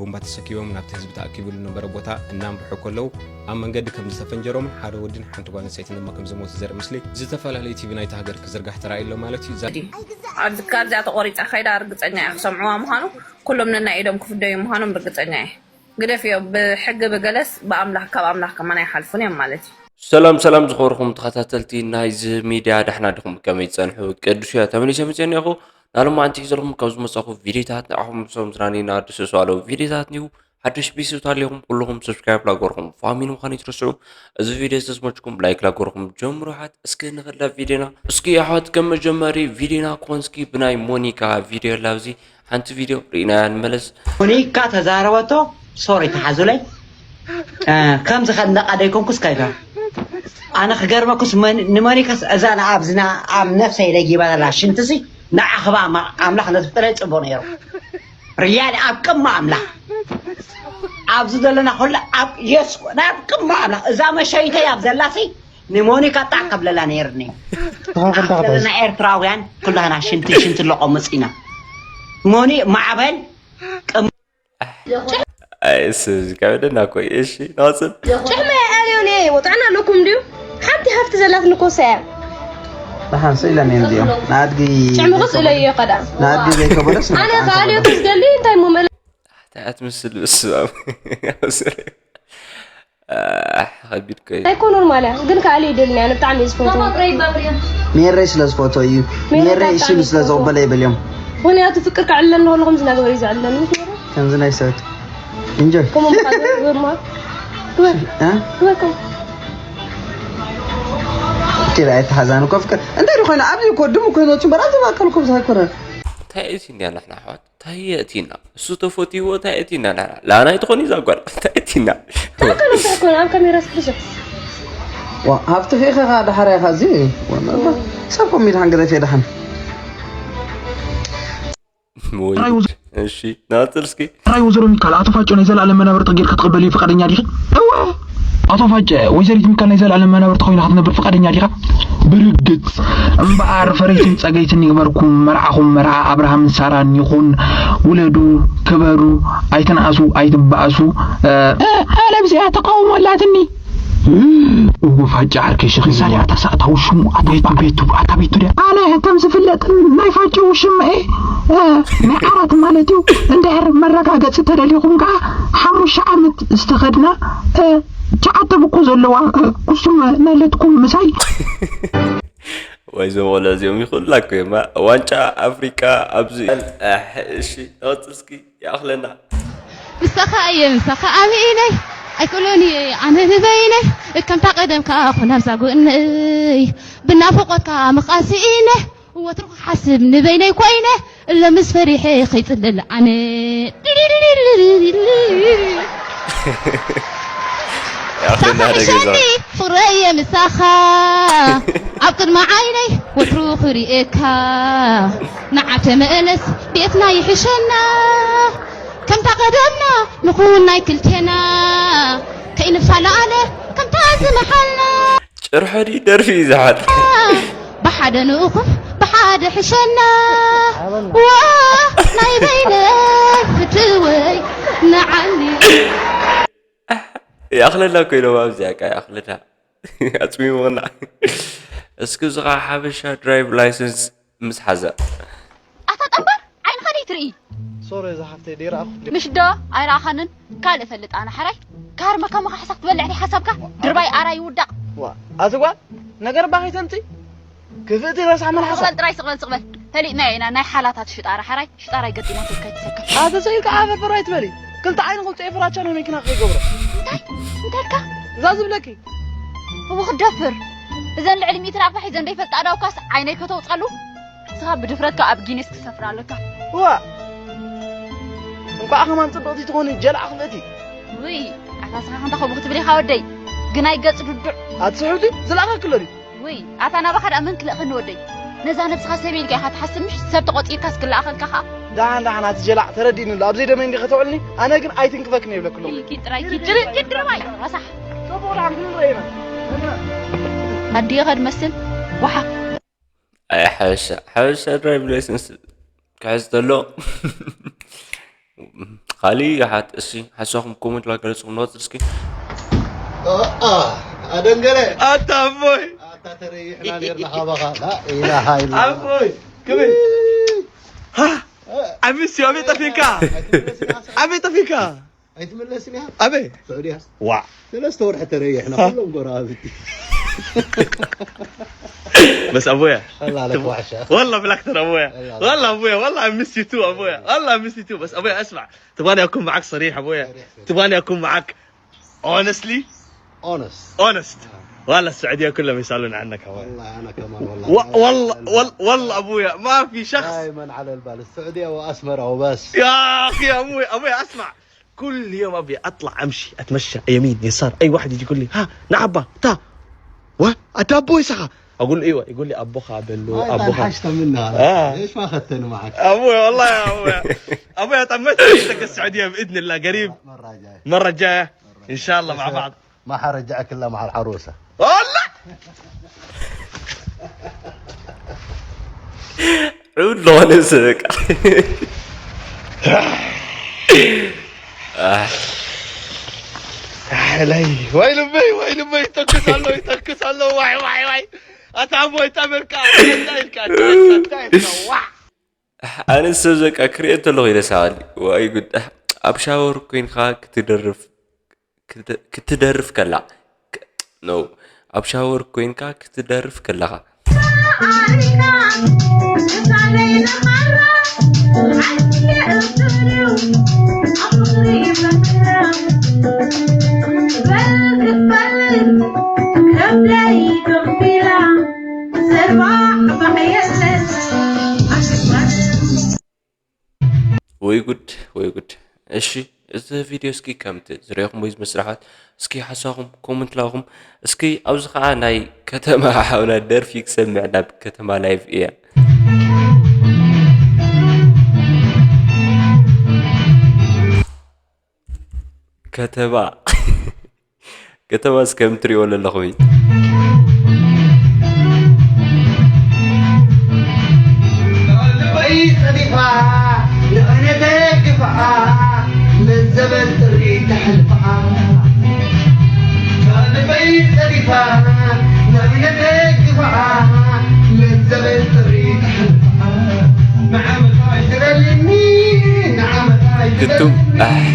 ቦምባ ተሰኪቦም ናብቲ ህዝቢ ተኣኪቡሉ ዝነበረ ቦታ እናምርሑ ከለዉ ኣብ መንገዲ ከም ዝተፈንጀሮምን ሓደ ወድን ሓንቲ ጓል ኣንስተይትን ድማ ከም ዝሞቱ ዘርኢ ምስሊ ዝተፈላለዩ ቲቪ ናይቲ ሃገር ክዝርጋሕ ተራእዩ ኣሎ ማለት እዩ። ኣብዚ ካብዚኣ ተቆሪፃ ከይዳ ርግፀኛ እየ ክሰምዕዋ ምዃኑ ኩሎም ነናይ ኢዶም ክፍደዩ ምዃኖም ርግፀኛ እየ። ግደፍዮ ብሕጊ ብገለስ ብኣምላኽ ካብ ኣምላኽ ከማን ኣይሓልፉን እዮም ማለት እዩ። ሰላም ሰላም ዝኸበርኩም ተኸታተልቲ ናይዚ ሚድያ ዳሕና ድኹም ከመይ ትጸንሑ? ቅዱስ እያ ተመሊሰ መጽአ እኒኹ። ናሎማዓንቲ ዘለኹም ካብ ዝመጻኹ ቪዲዮታት ንዓኹም ምሶም ዝናኒና ድስሱ ኣለዉ ቪዲዮታት ኒው ሓድሽ ቢስት ኣለኹም ኩልኹም ሰብስክራይብ ላገርኩም ፋሚሊ ምዃን ይትረስዑ። እዚ ቪዲዮ ዝተስመችኩም ላይክ ላገርኩም ጀምሩ። ሓት እስኪ ንኸዳ ቪዲዮና እስኪ ኣሕዋት ከም መጀመሪ ቪዲዮና ኮንስኪ ብናይ ሞኒካ ቪዲዮ ላብዚ ሓንቲ ቪድዮ ርኢናያ ንመለስ። ሞኒካ ተዛረበቶ። ሶሪ ተሓዙለይ ከምዚ ከነቃ ደይኮንኩስ ካይካ ኣነ ክገርመኩስ ንሞኒካስ እዛ ንኣብዝና ኣብ ነፍሰይ ለጊባ ዘላ ሽንትሲ ንዓኽባ ኣምላኽ ነዝፍጥረ ጽቡቅ ነይሩ። ርያል ኣብ ቅማ ኣምላኽ ኣብዚ ዘለና ኩሉ ኣብ የስ ናብ ቅማ ኣምላኽ እዛ መሸይተይ ኣብ ዘላሲ ንሞኒካ ጣዕ ከብለላ ነይርኒ። ጣዕ ከብለላ ኤርትራውያን ኩላህና ሽንቲ ሽንቲ ለቆምጽ ኢና። ሞኒ ማዕበል እስ ከበደና እኮ እሺ ናጽብ ጭሕመ ኣልዮን እየ ወጥዕና ኣለኩም ድዩ ሓንቲ ሃፍቲ ዘላትኒ ኮሳ እያ ደሓን ስኢለን እየን እዚኦም ንኣድጊ ጭሕሚ ክስእለ እየ ከዳ ንኣድጊ ዘይከበደስ ኣነ ከኣልዮ ክስደሊ እንታይ ሞ መለ እንታይ ኣትምስል ብስባብ ከቢድ ኮይ ኣይኮኑን ማለት ግን ከኣልዮ ይደልኒ ኣነ ብጣዕሚ ዝፈትዎ ሜሬ ስለ ዝፈቶ እዩ ሜሬ ሽሉ ስለ ዘቕበለ ይበልዮም ምክንያቱ ፍቅር ከዕልለኒ ከለኹም ዝናገበረ እዩ ዘዕልለኒ ከምዚ ናይ ሰብ ኢንጆይ ከምኡ ምዃን ግበር ግበር እ? ግበር ከምኡ ኪድ ኣይተሓዛን እኮ ፍቅር እንታይ ዶ ኮይነ ኣብዚ እኮ ድሙ ኮይኖ ጭምበር ኣብ ዘማእከልኩም ዝሃኮረ እንታይ እቲ እንዲያ ንሕና ኣሕዋት እንታይ የእቲና እሱ ተፈትይዎ እንታይ የእቲና ንሕና ላና ኣይትኾን እዛ ጓል እንታይ የእቲና ተኣከሉ እንታይ ኮነ ኣብ ካሜራ ስብስብ ዋ ሃብቲ ኺኸኻ ዳሓር ኢኻ እዚ ሰብ ኮሚድ ሃንገደፍ የድሓን እሺ ናጽር እስኪ ጥራይ ወይዘሮ ሚካል ኣቶ ፋጮ ናይ ዘላለም መናብርትኺ ጌርኪ ክትቕበልዮ ፍቓደኛ ዲኺ? እወ ኣቶ ፋጨ ወይዘሪት ሚካል ናይ ዘላለም መናብርቲ ኮይና ክትነብር ፍቓደኛ ዲኻ? ብርግጽ እምበኣር ፈረይትን ጸገይትን ይግበርኩም መርዓኹም መርዓ ኣብርሃምን ሳራን ይኹን ውለዱ ክበሩ ኣይትንኣሱ ኣይትበኣሱ ኣለብዚኣ ተቃውሞ ኣላትኒ እወ ፋጫ ዓርከይ ሸኺ ዛሬ ኣታ ሳእታ ውሽሙ ኣታ ቤቱ ቤቱ ኣታ ቤቱ ድያ ኣነ ከም ዝፍለጥ ናይ ፋጫ ውሽማ እየ ናይ ዓራት ማለት እዩ እንድሕር መረጋገፂ ተደሊኹም ከዓ ሓሙሽተ ዓመት ዝተኸድና ትሽዓተ ብኮ ዘለዋ ኩስቱም ናለትኩም ምሳይ ወይ ዞም ቆልዑ እዚኦም ይኽእሉላ እኮ እዮም ዋንጫ ኣፍሪቃ ኣብዚ እሺ ተቐፅል እስኪ ይኣኽለና ምሳኻ እየ ምሳኻ ኣሚኢነ ኣይክእሎን እየ ኣነ ንበይነ ከምታ ቀደምካ ኩን ኣብዛ ጎነይ ብናፍቖትካ ምቓስ ኢነ ወትሩ ክሓስብ ንበይነይ ኮይነ እለ ምስ ፈሪሐ ከይጽልል ኣነ ሳኻ ሕሸኒ ፍቕረየ ምሳኻ ኣብ ቅድሚ ዓይነይ ወትሩ ክርእየካ ንዓ ተመለስ ቤትና ይሕሸና ከምታ ቀደምና ንኹን ናይ ክልቴና ከይንፈላለ ከምታ ዝመሓልና ጭርሖ ድዩ ደርፊ እዩ ዝሓት ብሓደ ንእኹም ብሓደ ሕሸና ዋ ናይ በይነ ፍትወይ ንዓኒ ይኣኽለና ኮይኖም ኣብዚኣ ቃ ይኣኽለና ኣፅሚሞና እስኪ እዚ ከዓ ሓበሻ ድራይቭ ላይሰንስ ምስ ሓዘ ኣታ ጠንባር ዓይንኻ ደይ ትርኢ ሶሪ እዛ ሓፍተይ ደይረኣኹ ምሽ ዶ ኣይረኣኻንን ካልእ ፈልጥ ኣነ ሓራይ ካርመካ መኻሕሳ ክትበልዕ ደይ ሓሳብካ ድርባይ ኣራይ ይውዳቕ ዋ ኣቲ ጓል ነገር ባኺተንቲ ክፍእቲ ረሳሕ መልሓሳ ስቕበል ጥራይ ስቕበል ስቕበል ፈሊጥናዮ ኢና ናይ ሓላታት ሽጣራ ሓራይ ሽጣራይ ገጢማ ተልካ ይትሰከፍ ኣቲ ሰይድ ከዓ ፈርፈር ኣይትበሊ ክልተ ዓይንኹም ፀይ ፍራቻ ናይ መኪና ከይገብሮ እንታይ እንተልካ እዛ ዝብለኪ እው ክደፍር እዘን ልዕሊ ሚእትን ኣቕፋ ሒዘን ደይፈልጣ ዳውካስ ዓይነይ ከተውፃሉ ንስኻ ብድፍረትካ ኣብ ጊኒስ ክሰፍር ኣለካ። እዋ እንኳዕ ከማን ጽብቕቲ ትኾኒ ጀላዕ ክፍእቲ። ውይ ኣታ ንስኻ ከምታ ከምኡ ክትብል ኢኻ ወደይ። ግናይ ገጽ ዱዱዕ። ኣቲ ስሑል ድዩ ዝለኣኸኪ ኣሎ ድዩ? ውይ ኣታ ናባኻ ደኣ መን ክልእኸኒ ወደይ። ነዛ ነብስኻ ሰበይ ኢልካ ኢኻ ትሓስብ ምሽ? ሰብ ተቖጺርካስ ክለኣኸልካ ኸኣ። ደሓን ደሓን ኣቲ ጀላዕ ተረዲእኒ ኣሎ። ኣብ ዘይደመይ እንዲኺ ከተውዕልኒ ኣነ ግን ኣይትንክፈክን እየ ይብለኪ ኣለኹ። ኪድ ጥራይ ኪድ ኪድ ድርባይ ረሳሕ። ጽቡቕ ደሓን ክንርኢ ኢና። ኣዲኻ ድመስል ወሓ። ኣይ ሓበሻ ሓበሻ ድራይቭ ላይሰንስ ክሕዝ ተሎ ካልእ ይሓት። እሺ፣ ሓሳኹም ኮመንት ላገለጽኩም ንቐጽል እስኪ። ኣደንገለ ኣታ ኣቦይ ኣታ ተረይሕና ኔርና ካባኻ። ላ ኢላሃ ኢላ ኣቦይ ክብል ሃ ኣሚስ ኣበይ ጠፊንካ ኣበይ ጠፊንካ ኣይትምለስን ኢኻ። ኣበይ ስዑድያስ ዋ ሰለስተ ወርሒ ተረይሕና ኩሎም ጎረባብቲ። በስ ኣቦያ ኣላ ለክ ዋሕሻ والله بلاك ترى ابويا والله ابويا والله I miss you too ابويا والله I miss you too بس ابويا اسمع تبغاني اكون معك صريح ابويا تبغاني اكون معك honestly ኦነስ honest والله السعوديه كلهم يسالون عنك ابويا والله انا كمان والله و- والله وال- والله ابويا ما في شخص دائما على البال السعوديه واسمره وبس. يا اخي يا ابوي ابوي اسمع كل يوم ابي اطلع امشي اتمشى يمين يسار اي واحد يجي يقول لي ها نعبا تا و اتابو يسخا اقول ايوه يقول لي ابوخا بلو ما ابوخا حشته منها. آه. ليش ما اخذتني معك؟ ابوي والله يا ابوي ابوي اتمشى عندك السعوديه باذن الله قريب مره جاي. المره الجايه ان شاء الله مع بعض ما حرجعك الا مع العروسه. والله ዕብድ ዝኾነ ሰብ በቃ። ላይ ወይ ልበይ ወይ ልበይ ይተክስ ኣሎ ይተክስ ኣሎ ዋይ ዋይ ዋይ ኣታ ኣቦይ ጠበልካ እንታይ ኢልካ እንታይ ኢልካ እንታይ ኢልካ ዋ ኣነ ሰብ በቃ ክሪኦ እንተለኹ ኢለ ሳቐሊ። ወይ ጉድ። ኣብ ሻወር ኮይንካ ክትደርፍ ክት- ክትደርፍ ከላ ክ- no ኣብ ሻወር ኮይንካ ክትደርፍ ከለኻ ወይ ጉድ ወይ ጉድ። እሺ እዚ ቪድዮ እስኪ ከምቲ ዝረኹም ወይ ዝመስራሓት እስኪ ሓሳኹም ኮመንት ላኹም እስኪ ኣብዚ ከዓ ናይ ከተማ ሓውና ደርፊ ክሰምዕ ናብ ከተማ ላይቭ እያ። ከተማ ከተማ እስከ ምትሪኦ ለለኹም እዩ። ልበይ ጸዲፋ ንቕነ ደግፋ መዘበል ጥሪ ተሕልፋ ልበይ ጸዲፋ ንቕነ ደግፋ መዘበል ጥሪ ተሕልፋ ንዓመታ ይግበረልኒ ንዓመታ ክቱም ኣሕ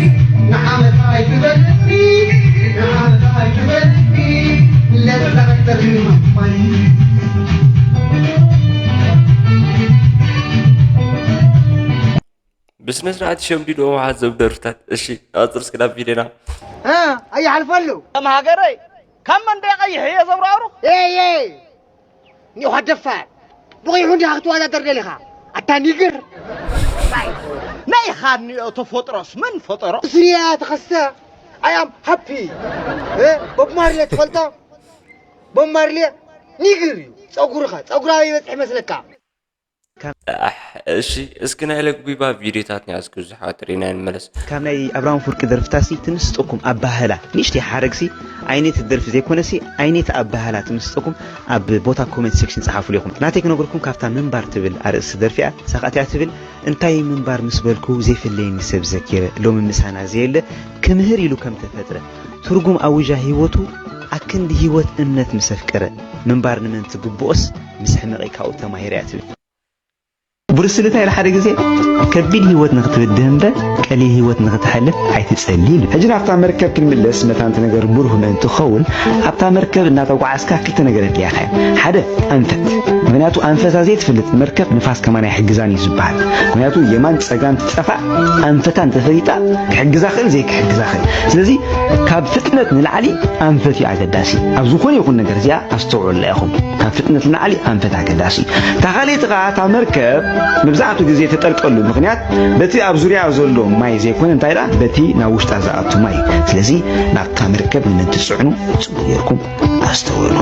ብስነ ስርዓት ሸምዲዶ መሓዘብ ደርፍታት። እሺ ኣጽር እስኪ ናብ ቪድዮና ኣይሓልፈሉ ከም ሃገረይ ካብ መንደይ ቀይሕ እየ ዘብራሩ ኤየ ኒኻ ደፋር ብቐይሑ እንዲኻ ክትወዳደር ደሊኻ ኣታ ኒግር ናይ ኻኒኦ ተፈጥሮስ መን ፈጠሮ ስሪያ ተኸስተ ኣያም ሃፒ ቦብ ማርሌ ትፈልጦ ቦብ ማርሌ ኒግር እዩ ጸጉርኻ ጸጉራ ይበጽሕ ይመስለካ ኣሕ፣ እሺ እስኪ ናይ ለጉቢባ ቪድዮታት ንያዝኪ ብዙሓት ርኢና ንመለስ። ካብ ናይ ኣብርሃም ኣፈወርቂ ደርፍታሲ ትምስጠኩም ኣባህላ ንእሽተይ ሓረግሲ ኣይነት ደርፊ ዘይኮነሲ ኣይነት ኣባህላ ትምስጠኩም ኣብ ቦታ ኮመንት ሴክሽን ጸሓፉሉ ኢኹም ናተይ ክነግርኩም ካብታ ምንባር ትብል ኣርእስቲ ደርፊ እያ ሳኻትያ ትብል እንታይ ምንባር ምስ በልኩ ዘይፍለየኒ ሰብ ዘኪረ ሎሚ ምሳና ዘየለ ክምህር ኢሉ ከም ተፈጥረ ትርጉም ኣውጃ ህይወቱ ኣክንዲ ህይወት እምነት ምስ ኣፍቀረ ምንባር ንመን ትግብኦስ ምስ ሕመቐ ካብኡ ተማሂረ እያ ትብል። ብሩስሊ እንታይ ኢሉ ሓደ ግዜ ከቢድ ህይወት ንክትብድህ እምበር ቀሊል ህይወት ንክትሓልፍ ኣይትጸሊ ኢሉ። ሕጂ ናብታ መርከብ ክንምለስ መታን እቲ ነገር ብሩህ ምእንቲ ክኸውን ኣብታ መርከብ እናተጓዓዝካ ክልተ ነገር የድልያኻ እየን። ሓደ ኣንፈት። ምኽንያቱ ኣንፈታ ዘይትፈልጥ መርከብ ንፋስ ከማን ኣይሕግዛን እዩ ዝበሃል። ምኽንያቱ የማን ጸጋም ትጠፋእ ኣንፈታ እንተፈሊጣ ክሕግዛ ክእል ዘይክሕግዛ ክእል። ስለዚ ካብ ፍጥነት ንላዕሊ ኣንፈት እዩ ኣገዳሲ። ኣብ ዝኾነ ይኹን ነገር እዚኣ ኣስተውዕሉላ ኢኹም። ካብ ፍጥነት ንላዕሊ ኣንፈት ኣገዳሲ እዩ። እታ ካልኣይቲ ኸዓ እታ መርከብ መብዛሕትኡ ግዜ ተጠልቀሉ ምኽንያት በቲ ኣብ ዙርያ ዘሎ ማይ ዘይኮነ እንታይ ደኣ በቲ ናብ ውሽጣ ዝኣቱ ማይ እዩ። ስለዚ ናብታ መርከብ ንመን ትጽዕኑ ጽቡቕ ጌርኩም ኣስተውዕሉ።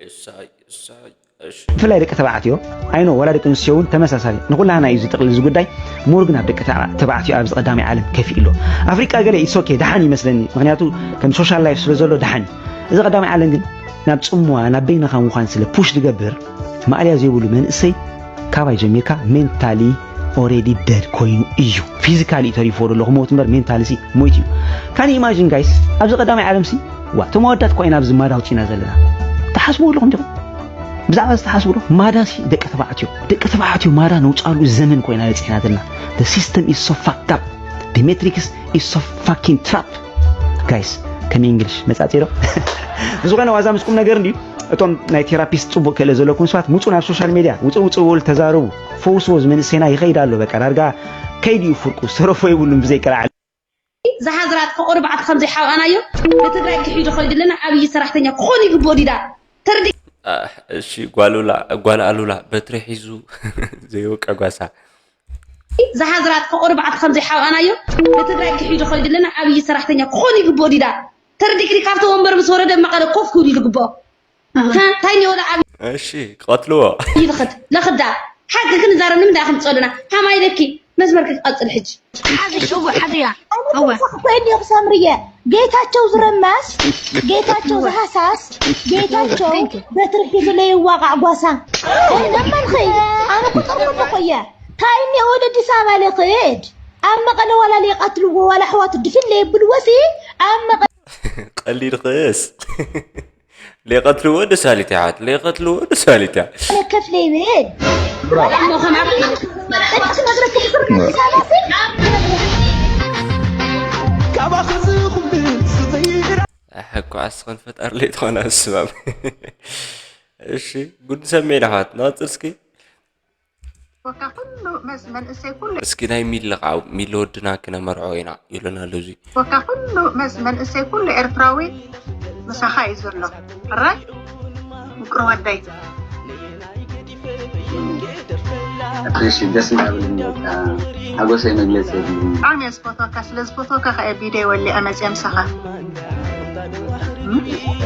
እሳይ እሳይ እሺ ብፍላይ ደቂ ተባዕትዮ ኣይኖ ዋላ ደቂ ኣንስትዮ እውን ተመሳሳሊ ንኩላህና እዩ ዝጥቕልል እዚ ጉዳይ more ግን ኣብ ደቂ ተባ- ተባዕትዮ ኣብዚ ቀዳማይ ዓለም ከፊእ ኣሎ ኣፍሪቃ ገለ it's okay ደሓን ይመስለኒ ምክንያቱ ከም social life ስለ ዘሎ ደሓን እዩ እዚ ቀዳማይ ዓለም ግን ናብ ጽምዋ ናብ በይንኻ ምዃን ስለ push ዝገብር ማእለያ ዘይብሉ መንእሰይ ካባይ ጀሚርካ mentally already dead ኮይኑ እዩ። Physically ተሪፎ ዘሎ ክሞት እምበር mentally ሲ ሞይቱ እዩ። Can you imagine guys? ኣብዚ ቀዳማይ ዓለም ሲ ዋ እቶም ኣወዳት እኳ ኢና ኣብዚ ማዳ ኣውፂና ዘለና። ትሓስቡ ኣለኹም ዲኹም? ብዛዕባ እዚ ትሓስቡ ዶ? ማዳ ሲ ደቂ ተባዕትዮ ደቂ ተባዕትዮ ማዳ ነውፃሉ ዘመን ኮይና በፂሕና ዘለና። The system is so fucked up. The matrix is so fucking trap. Guys, ከመይ እንግሊሽ መፃፂ ዶ? ብዝኾነ ዋዛ ምስ ቁም ነገር እንድዩ። እቶም ናይ ቴራፒስት ፅቡቅ ክእለት ዘለኩም ሰባት ምፁ ናብ ሶሻል ሚድያ ውፅእ ውፅእ በሉ ተዛረቡ። ፈውስዎ እዚ መንእሰይና ይኸይድ ኣሎ በቃ ዳርጋ ከይድዩ ፍርቁ ዝተረፎ የብሉን ብዘይ ቅርዓል። ዝሓዝራት ከቑርባዕቲ ከም ዘይሓብኣናዮ ንትግራይ ክሒዱ ከይዱ ኣለና። ኣብይ ሰራሕተኛ ክኾን ይግብኦ ዲዳ ተርዲ እሺ ጓሉላ ጓል ኣሉላ በትሪ ሒዙ ዘይወቀ ጓሳ ዝሓዝራት ከቑርባዕቲ ከም ዘይሓብኣናዮ ንትግራይ ክሒዱ ከይዱ ኣለና። ኣብይ ሰራሕተኛ ክኾን ይግብኦ ዲዳ ተርዲግሪ ካብቲ ወንበር ምስ ወረደ መቐለ ኮፍ ክብል ይግብኦ። እንታይ ወላ ኣብ እሺ ክቐትልዎ ይልኽድ ለኽዳ ሓቂ ክንዛረብ ንምንታይ ከም ትፀሉና ሓማይ ለኪ መስመር ክትቐፅል ሕጂ ሓዚ ሽጉ ሓዚያ እወ ኮይን ዲኹ ሰምርየ ጌታቸው ዝረመስ ጌታቸው ዝሃሳስ ጌታቸው በትሪ ሒዙ ለይዋቃዕ ጓሳ እንደመንኺ ኣነ ቁጥር ምንኾየ ካይኒ ወደ ኣዲስ ኣበባ ለኽድ ኣብ መቐለ ዋላ ለይቀትልዎ ዋላ ኣሕዋቱ ድፍን ለየብልዎሲ ኣብ መቐለ ቀሊድኽስ ሌቀትልዎ ደሳሊት እያ ሓት ሌቀትልዎ ደሳሊት እያ ከፍለ ይብል ኣሕኳ ኣስኸን ፈጣር ለይትኾነ ኣስባብ እሺ ጉድ ሰሜን ኣሕዋት ንቐፅል እስኪ ወካ ኩሉ መስ መንእሰይ ኩሉ እስኪ ናይ ሚሊ ቃው ሚሊ ወድና ክነመርዖ ኢና ይብለና ኣሎ እዚ ወካ ኩሉ መስ መንእሰይ ኩሉ ኤርትራዊ ምሳኻ እዩ ዘሎ ሕራይ ምቅር ወደይ እሺ ደስ እናብል በቃ ሓጎሰይ መግለፂ የብሉን ብጣዕሚ እየ ዝፈትወካ ስለ ዝፈትወካ ከ ቢደ ወሊዐ መፅየ ምሳኻ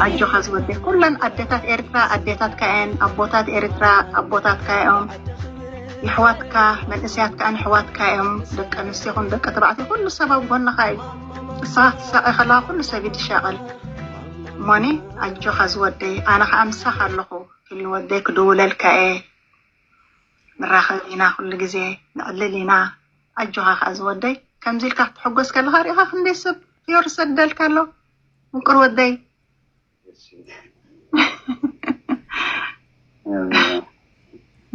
ኣጆኻ ዝወደይ ኩለን ኣደታት ኤርትራ ኣዴታትካ እየን ኣቦታት ኤርትራ ኣቦታትካ እዮም የሕዋትካ መንእሰያት ከኣ ንሕዋትካ እዮም ደቂ ኣንስትዮ ይኹን ደቂ ተባዕትዮ ኩሉ ሰብ ኣብ ጎንኻ እዩ ንስኻ ክትሳቐ ከለኻ ኩሉ ሰብ እዩ ዝሻቐል እሞኒ ኣጆኻ ዝወደይ ኣነ ከኣ ምሳኻ ኣለኹ ፊሊ ወደይ ክድውለልካ እየ ንራኸብ ኢና ኩሉ ግዜ ንዕልል ኢና ኣጆኻ ከኣ ዝወደይ ከምዚ ኢልካ ክትሕጎስ ከለኻ ሪኢኻ ክንደይ ሰብ ፊዮሪ ሰደልካ ኣሎ ምቁር ወደይ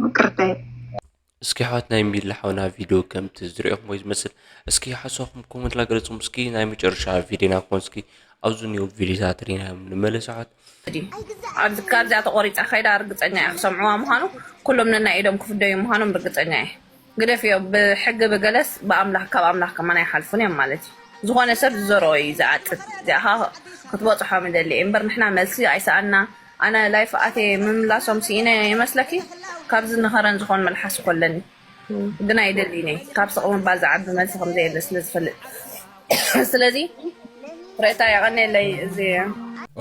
ምቅርተይ እስኪ ኣሕዋት ናይ ሚሊ ሓውና ቪድዮ ከምቲ ዝሪኦኹምዎ ዝመስል እስኪ ሓሳብኩም ኮመንት ላገለፅኩም እስኪ ናይ መጨረሻ ቪድዮና ክኾን እስኪ ኣብዚ እኒኦ ቪድዮታት ሪናዮም ንመለስ ኣሕዋት ኣብዚ ካብዚኣ ተቆሪፃ ከይዳ ርግፀኛ እየ ክሰምዕዋ ምዃኑ ኩሎም ነናይ ኢዶም ክፍደዩ ምዃኖም ርግፀኛ እየ ግደፍዮ ብሕጊ ብገለስ ብኣምላኽ ካብ ኣምላኽ ከማን ኣይሓልፉን እዮም ማለት እዩ ዝኾነ ሰብ ዝዘርኦ እዩ ዝዓፅድ እዚኣ ክትበፅሖም ይደሊ እየ እምበር ንሕና መልሲ ኣይሰኣና ኣነ live ኣትየ ምምላሶም ስኢነ ይመስለኪ? ካብዚ ንኸረን ዝኾን መልሓስ እኮ ኣለኒ ግን ኣይደልይን እየ ካብ ስቕ ምባል ዝዓቢ መልሲ ከምዘየለ ስለ ዝፈልጥ ስለዚ ሬታ የቐንየለይ እዚ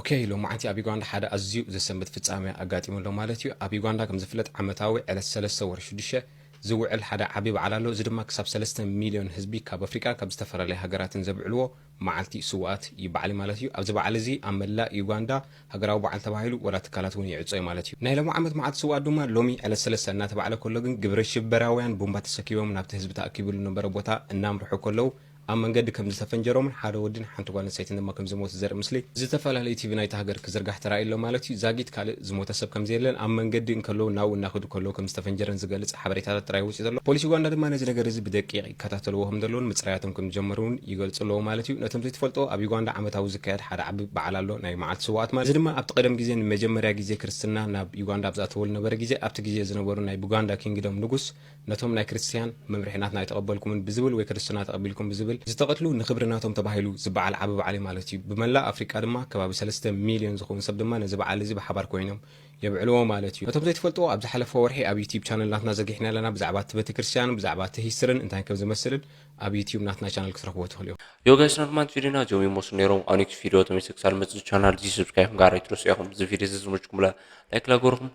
ኦኬ ሎማዓንቲ ኣብ ዩጋንዳ ሓደ ኣዝዩ ዘሰንብድ ፍጻመ ኣጋጢሙ ኣሎ ማለት እዩ ኣብ ዩጋንዳ ከም ዝፍለጥ ዓመታዊ ዕለት ሰለስተ ወርሒ ሽዱሽተ ዝውዕል ሓደ ዓቢ በዓል ኣሎ። እዚ ድማ ክሳብ ሰለስተ ሚልዮን ህዝቢ ካብ ኣፍሪቃን ካብ ዝተፈላለያ ሃገራትን ዘብዕልዎ መዓልቲ ስውኣት ይበዓል ማለት እዩ። ኣብዚ በዓል እዚ ኣብ መላእ ዩጋንዳ ሃገራዊ በዓል ተባሂሉ ዋላ ትካላት እውን ይዕጾ እዩ ማለት እዩ። ናይ ሎሚ ዓመት መዓልቲ ስውኣት ድማ ሎሚ ዕለት ሰለስተ እናተባዕለ ከሎ ግን ግብረ ሽበራውያን ቡምባ ተሰኪቦም ናብቲ ህዝቢ ተኣኪቡሉ ነበረ ቦታ እናምርሑ ከለዉ ኣብ መንገዲ ከም ዝተፈንጀሮምን ሓደ ወድን ሓንቲ ጓል ኣንስተይትን ድማ ከም ዝሞቱ ዘርኢ ምስሊ ዝተፈላለዩ ቲቪ ናይቲ ሃገር ክዝርጋሕ ተራእዩ ኣሎ ማለት እዩ። ዛጊት ካልእ ዝሞተ ሰብ ከም ዘየለን ኣብ መንገዲ እንከለዉ ናብኡ እናኸዱ ከለዉ ከም ዝተፈንጀረን ዝገልጽ ሓበሬታታት ጥራይ ወፂኡ ዘሎ። ፖሊስ ዩጋንዳ ድማ ነዚ ነገር እዚ ብደቂቕ ይከታተልዎ ከም ዘለውን ምፅራያቶም ከም ዝጀመሩ እውን ይገልፁ ኣለዉ ማለት እዩ። ነቶም ዘይትፈልጦ ኣብ ዩጋንዳ ዓመታዊ ዝካየድ ሓደ ዓቢ በዓል ኣሎ ናይ መዓልቲ ስውኣት ማለት እዚ ድማ ኣብቲ ቀደም ግዜ ንመጀመርያ ግዜ ክርስትና ናብ ዩጋንዳ ኣብ ዝኣተወሉ ነበረ ግዜ ኣብቲ ግዜ ዝነበሩ ናይ ቡጋንዳ ኪንግደም ንጉስ ነቶም ናይ ክርስትያን መምርሒ ናትና ኣይተቐበልኩምን ብዝብል ወይ ክርስትና ተቐቢልኩም ብዝብል ዝተቐትሉ ንኽብሪ ናቶም ተባሂሉ ዝበዓል ዓቢ በዓል እዩ ማለት እዩ። ብመላእ ኣፍሪቃ ድማ ከባቢ ሰለስተ ሚልዮን ዝኸውን ሰብ ድማ ነዚ በዓል እዚ ብሓባር ኮይኖም የብዕልዎ ማለት እዩ። ነቶም ዘይትፈልጥዎ ኣብ ዝሓለፈ ወርሒ ኣብ ዩቲዩብ ቻነል ናትና ዘርጊሕና ኣለና ብዛዕባ እቲ ቤተክርስትያን ብዛዕባ እቲ ሂስትርን እንታይ ከም ዝመስልን ኣብ ዩቲዩብ ናትና ቻነል ክትረኽብዎ ትኽእሉ እዮም። ዮጋይስ ናርማንት ቪዲዮና እዚኦም ይመስሉ ነይሮም። ኣብ ኔክስት ቪዲዮ ተመልሰ ክሳብ መፅእ ቻናል እዚ ሰብስክራይብ ምግባር ኣይትረስዑ ኢኹም። እዚ ቪዲዮ እዚ ዝምችኩም ብላ ላይክ ላገርኩም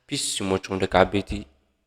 ፒስ ይመችኩም ደቂ ዓበይቲ።